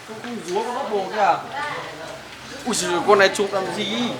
Không dúa con nó bồ kìa. Ui giời, con này chụp làm gì?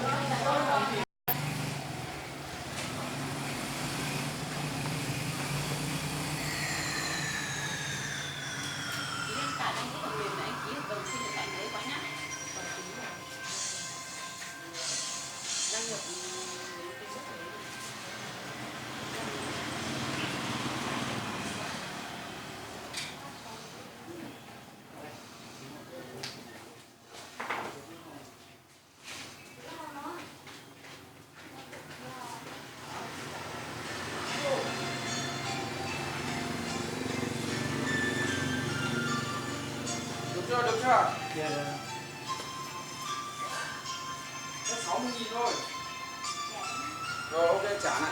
Được chưa, được chưa? Được rồi. Có sáu mươi nghìn thôi. Rồi, ok, trả lại.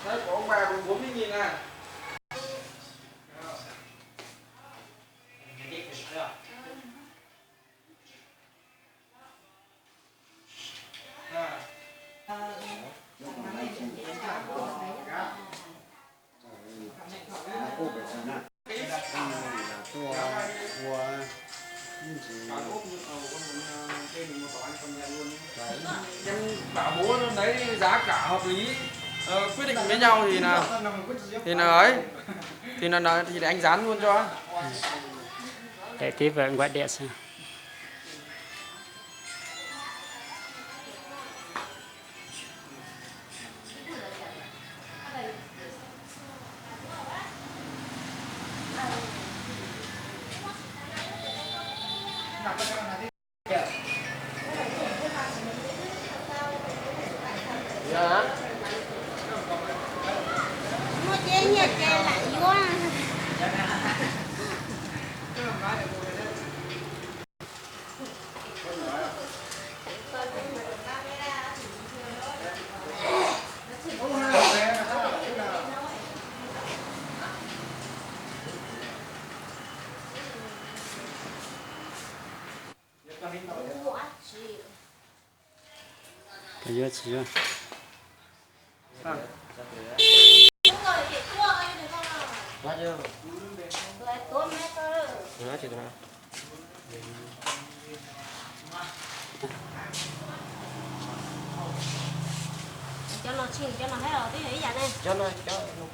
Đấy, của ông bà còn bốn mươi nghìn này. Em bảo bố hôm đấy giá cả hợp lý, ờ, quyết định với nhau thì là thì là ấy thì là, là thì để anh dán luôn cho. Để tí vợ gọi điện xem. Muaj ces nyiaj ces lam yuav. Tsis yuav, tsis yuav. Cov no tsis, cov no thiab los twb yog ib yam ne. Cov no, cov no.